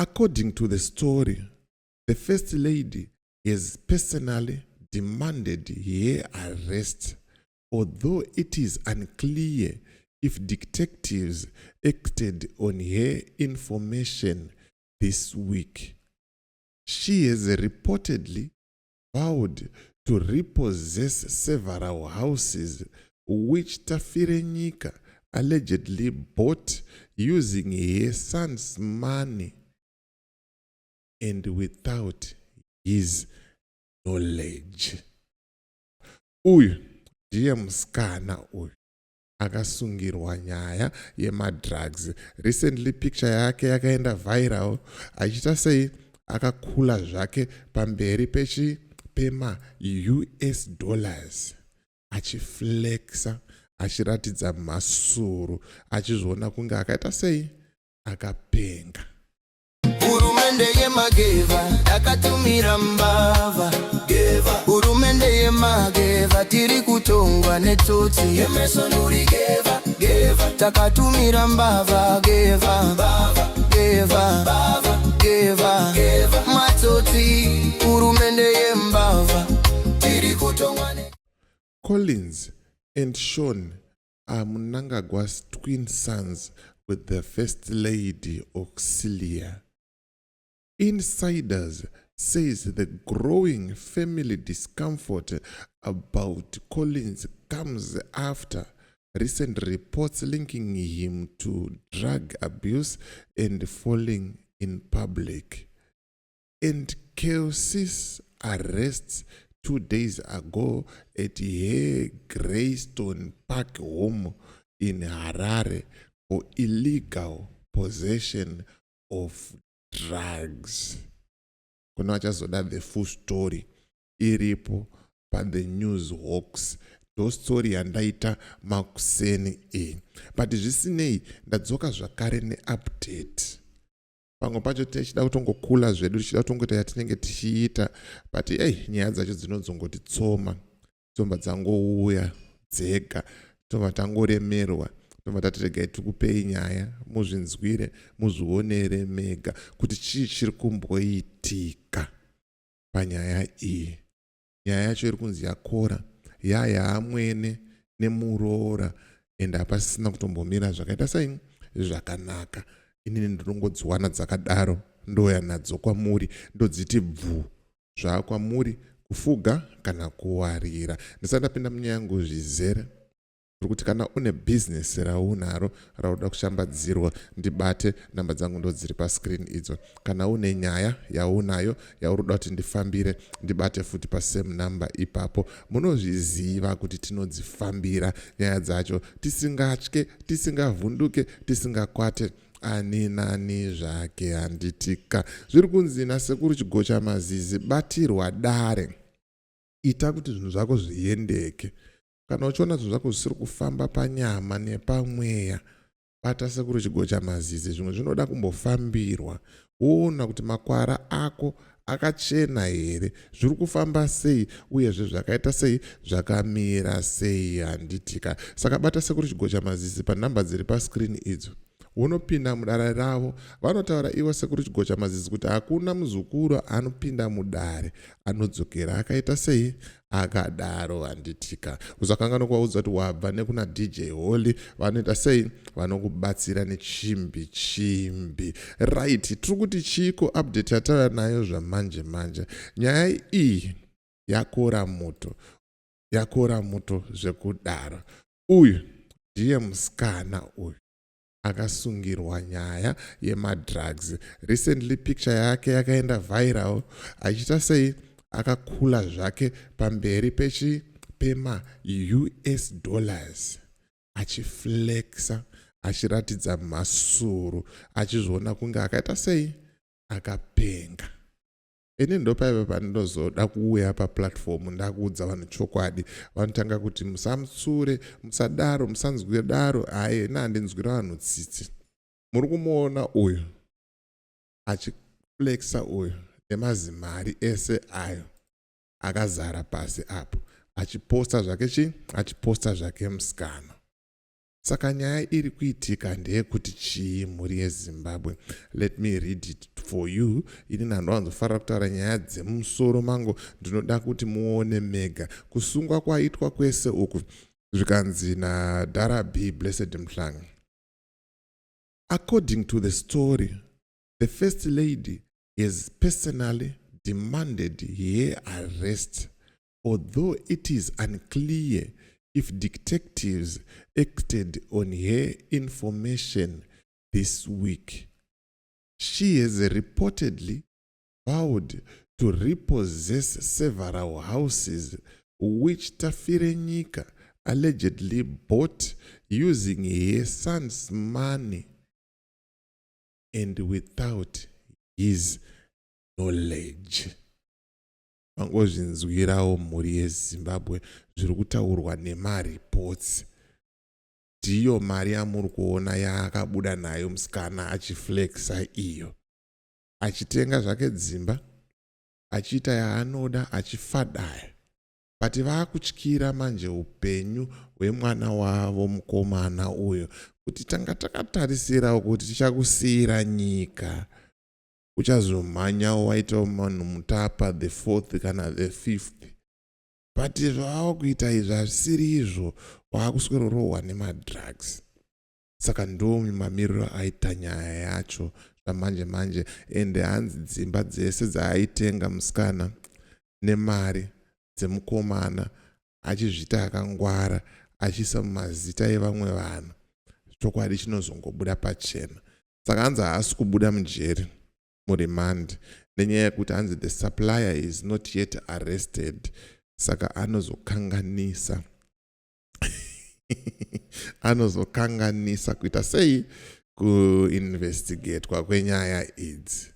According to the story, the First Lady has personally demanded her arrest, although it is unclear if detectives acted on her information this week. She has reportedly vowed to repossess several houses which Tafirenyika allegedly bought using her son's money and without his knowledge. Uyu ndiye musikana uyu akasungirwa nyaya yemadrugs. Recently picture yake yakaenda viral achiita sei? Akakula zvake pamberi pechi pemaUS dollars, achiflexa, achiratidza mhasuru, achizviona kunge akaita sei? Akapenga. Hurumende yemageva yakatumira mbavha. Hurumende yemageva, tiri kutongwa netsotsi. Takatumira mbavha geva geva geva matsotsi. Hurumende yembavha, tiri kutongwa ne Collins and Sean are Mnangagwa's twin sons with the First Lady Auxilia. Insiders says the growing family discomfort about Collins comes after recent reports linking him to drug abuse and falling in public. And Kelsey's arrest 2 days ago at her Greystone Park home in Harare for illegal possession of drugs. Kuna vachazoda the full story, iripo paThe News Hawks. Ndo story yandaita makuseni e, but zvisinei, ndadzoka zvakare neupdate. Pamwe pacho tichida kutongokula zvedu, tichida kutongoita yatinenge tichiita, but ei, nyaya dzacho dzinonzongoti tsoma tobva dzangouya dzega, tobva tangoremerwa, tobva tati regai tikupei nyaya muzvinzwire, muzvionere mega kuti chii chiri kumboitika panyaya iyi. Nyaya yacho iri kunzi yakora yayaamwene nemuroora, ende hapasisina kutombomira zvakaita sei zvakanaka. Inini ndinongodziwana dzakadaro, ndoya nadzo kwamuri, ndodziti bvu zvaakwamuri kufuga kana kuwarira. Ndisati ndapinda munyaya yangu zvizere, uri kuti kana une bhizinesi raunaro rauda kushambadzirwa, ndibate. Namba dzangu ndo dziri pascreen idzo. Kana une nyaya yaunayo yauri kuda kuti ndifambire, ndibate futi pasame number ipapo. Munozviziva kuti tinodzifambira nyaya dzacho tisingatye, tisingavhunduke, tisingakwate ani nani zvake, handitika? Zviri kunzi naSekuru Chigocha Mazizi, batirwa dare, ita kuti zvinhu zvako zviendeke. Kana uchiona zvinhu zvako zvisiri kufamba panyama nepamweya, bata Sekuru Chigocha Mazizi. Zvimwe zvinoda kumbofambirwa, woona kuti makwara ako akachena here, zviri kufamba sei, uyezve zvakaita sei, zvakamira sei, handitika? Saka bata Sekuru Chigocha Mazizi panhamba dziri pascreen idzo, unopinda mudare ravo. Vanotaura ivo Sekuru Chigocha Mazizi kuti hakuna muzukuru anopinda mudare anodzokera akaita sei? Akadaro, handitika? Usakanganwa kuvaudza kuti wabva nekuna DJ Holly. Vanoita sei? Vanokubatsira nechimbi chimbi. Right, tiri kuti chiiko update yatauya nayo zvamanje manje? Nyaya iyi yakora muto, yakora muto zvekudaro. Uyu ndiye musikana uyu akasungirwa nyaya yemadrugs. Recently picture yake yakaenda viral achiita sei? Akakula zvake pamberi pechi pemaUS dollars, achiflexa, achiratidza mhasuru, achizviona kunge akaita sei? Akapenga. Ini ndopaiva pandinozoda kuuya paplatform ndakuudza vanhu chokwadi. Vanotanga kuti musamutsure, musadaro, musanzwire daro. Hai, ina handinzwira vanhu tsitsi. Muri kumuona uyu achiflexa uyu nemazimari ese ayo akazara pasi apo, achiposta zvake chi, achiposta zvake musikana. Saka nyaya iri kuitika ndeyekuti chii, mhuri yeZimbabwe? Let me read it. for you. Ini handowanzofarira kutaura nyaya dzemusoro mangu, ndinoda kuti muone mega kusungwa kwaitwa kwese uku. Zvikanzi nadhara B Blessed Mhlanga, according to the story, the First Lady has personally demanded her arrest, although it is unclear if detectives acted on her information this week. She has reportedly vowed to repossess several houses which Tafirenyika allegedly bought using her son's money and without his knowledge. Mangozvinzwirawo, mhuri yeZimbabwe, zviri kutaurwa nemareports. Ndiyo mari yamuri kuona yaakabuda nayo musikana achiflexa iyo, achitenga zvake dzimba, achiita yaanoda, achifadaya, but vaakutyira manje upenyu hwemwana wavo mukomana uyo, kuti tanga takatarisirawo kuti tichakusiyira nyika, uchazomhanyawo waitawo munhu mutapa the fourth kana the fifth, but zvavava kuita izvi hazvisiri izvo, waakuswerorohwa nemadrugs. Saka ndo mamiriro aita nyaya yacho zvamanje manje. Ende hanzi dzimba dzese dzaaitenga musikana nemari dzemukomana, achizvita akangwara, achiisa mumazita evamwe vanhu, chokwadi chinozongobuda pachena. Saka hanzi haasi kubuda mujeri, muremand, nenyaya yekuti hanzi the supplier is not yet arrested. Saka anozokanganisa kuita sei kuinvestigatwa kwenyaya idzi.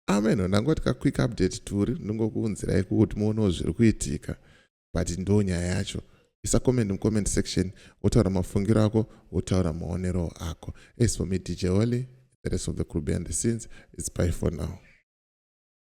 Amen. Ndangoti kaquick update turi ndingokuunzirai kuti muonewo zviri kuitika, but ndo nyaya yacho. Isa comment mucomment section, wotaura mafungiro ako, wotaura maonero ako. As for me, DJ Oli, the rest of the crew behind the scenes, it's bye for now.